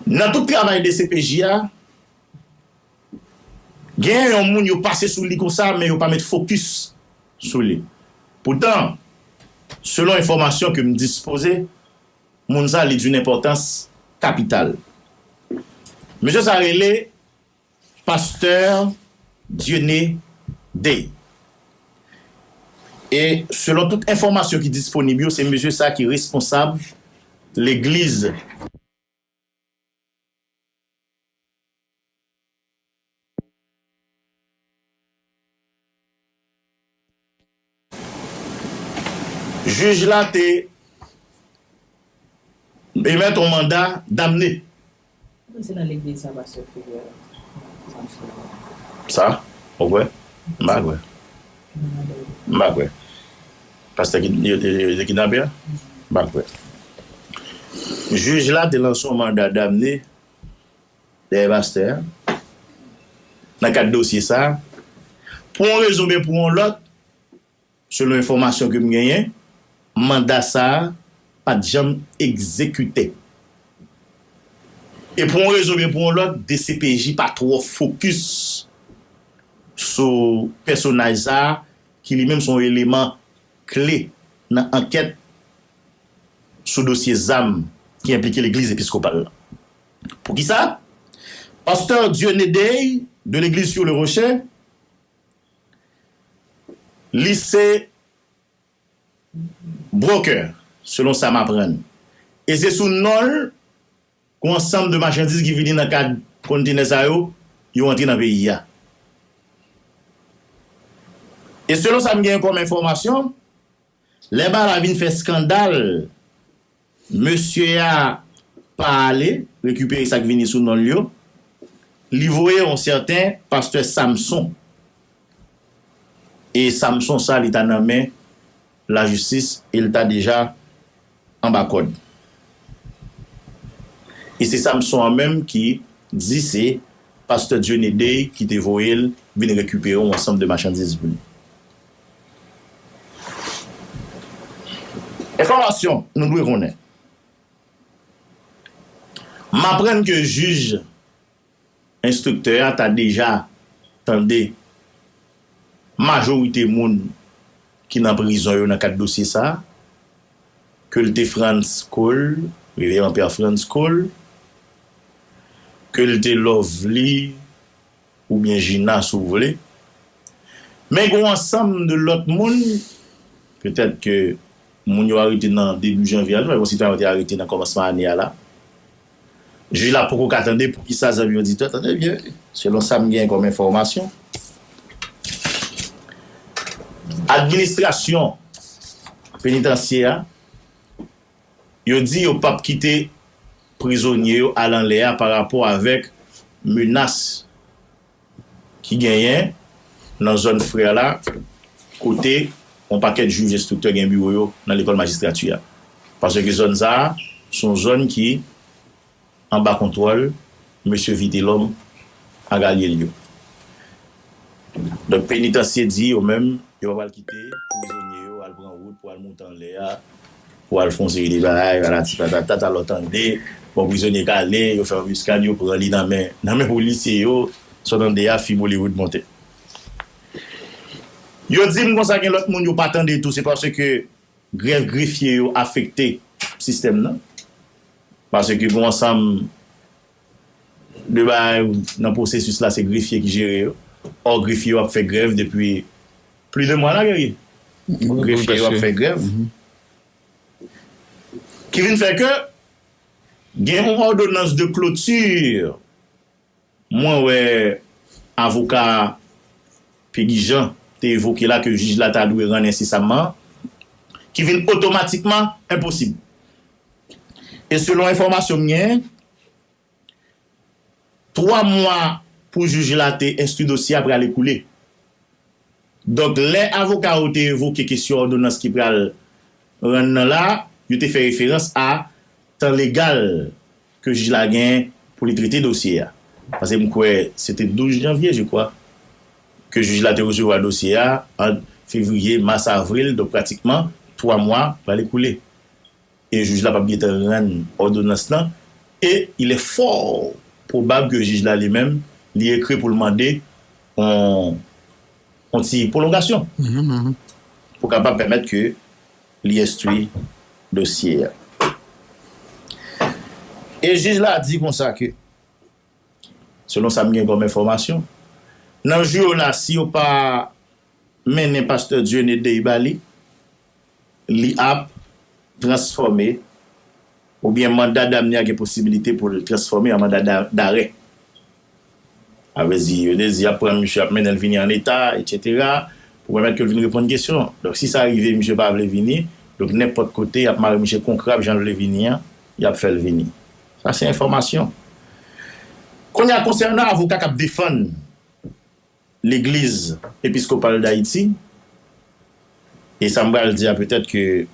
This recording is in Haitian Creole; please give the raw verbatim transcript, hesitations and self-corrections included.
Nan tout travay D C P J a, gen yon moun yo pase sou li konsa, men yo pa met fokis sou li. Poutan, selon enfòmasyon ke m dispoze, moun sa li d'une importance capitale. Mesye sa rele Pastè Dieune Day. E selon tout enfòmasyon ki disponib yo, se mesye sa ki responsab legliz. Jij la te emèt yon manda damne. Mwen se nan legliz sa pastè Filial. Sa? Ou kwè? M pa kwè. M pa kwè. Pastè ki yo te yo te kidnape a? M pa kwè. Jij la te lanse yon manda damne dèyè pastè a nan kad dosye sa a. Pou yon rezon oubyen pou yon lòt, selon enfòmasyon ke m genyen, manda sa a pa t janm egzekite. E pou yon rezon oubyen pou yon lòt, D C P J pa twò fokis sou pèsonaj sa a, ki li menm se yon eleman kle nan ankèt sou dosye zam ki enplike legliz episkopal la. Poukisa? Pastè Dieune Day de legliz Sur le Rocher, li se broker, selon sa m aprann. E se sou non l, gon ansanm de machandiz ki vini nan kad kontenè sa yo, yo antre nan peyi a. E selon sa m genyen kòm enfòmasyon, lè bagay la vin fè eskandal, mesye a pa ale rekipere sa k vini sou non l yo. Li voye yon sèten pastè Samson. E Samson sa, li ta nan men lajistis e l ta deja anba kòd. E se Samson an menm ki di se pastè Dieune Day ki te voye l vin rekipere yon ansanm de machandiz pou li. Enfòmasyon nou dwe konnen. M aprann ke jij enstriktè a ta deja tande majorite moun ki nan prizon yo nan kad dosye sa a, ke l te Frantz Cole, Reveran Pè Frantz Cole, ke l te Lovely, oubyen Gina, si w vle. Men gen yon ansanm de lòt moun, petèt ke moun yo arete nan debi janvye a, tou, gon sitwayen yo te arete nan kòmansman ane a la. Jij la poko ka tande poukisa zanmi yo di, tande byen, selon sa m gen kòm enfòmasyon, administrasyon penitansye a, yo di yo p ap kite prizonye yo al anlè a pa rapò avèk menas ki genyen nan zòn Frè la, kote yon pakèt jij enstriktè gen biwo yo nan lekòl majistrati a. Paske zòn sa a, se yon zòn ki anba kontwòl mesye Vitelhomme ak alye l yo. Donk, penitansye di yo menm, yo pa pral kite prizonye yo al pran wout pou al monte anlè a, pou al fè yon seri de bagay, patati patata, talè w tande, bon, prizonye k ale, yo fè anbiskad, yo pran li nan men, nan men polisye yo, sa w tande a, fim Hollywood monte. Yo di m konsa gen lòt moun yo pa tande tou, se paske grèv grefye yo afekte sistèm nan. Paske gen yon ansanm de bagay nan pwosesis la, se grefye ki jere yo. Ò, grefye yo ap fè grèv depi plis de mwa la, Guerrier. Wi, wi, grefye yo ap fè grèv. Ki vin fè ke gen yon òdonans de kloti, mwen wè avoka Pegi Jean te evoke la ke jij la ta dwe rann ensesamman, ki vin otomatikman enposib. E selon enfòmasyon m genyen, twa mwa pou jij la te enstwi dosye a pral ekoule. Donk, lè avoka yo te evoke kesyon òdonans ki pral rann nan la, yo te fè referans a tan legal ke jij la genyen pou li trete dosye a. Paske m kwè se te douz janvye, je crois, ke jij la te resevwa dosye a, ant fevriye, mas, avril, donk pratikman twa mwa pral ekoule. E jij la p ap gentan rann òdonans lan E il est fort probable ke jij la li menm, li ekri pou l mande yon, yon ti pwolongasyon pou kapab pèmèt ke li enstwi dosye a. E jij la di konsa ke, selon sa m gen kòm enfòmasyon, nan jou yo la, si yo pa mennen pastè Dieunedey ba li, li ap transfòme, oubyen manda damne a gen posibilite pou l transfòme an manda da- darè. Sa vle di, yo te di y ap pran misye, y ap mennen l vini an eta, etsetera, pou pèmèt ke l vin reponn kesyon. Donk, si sa rive, misye pa vle vini, donk, nenpòt kote, y ap mare misye kon krab, jan l vle vini an, y ap fè l vini. Sa se enfòmasyon. Kounye a, konsènan avoka k ap defann Legliz Episkopal Dayiti, e sa m pral di a, petèt ke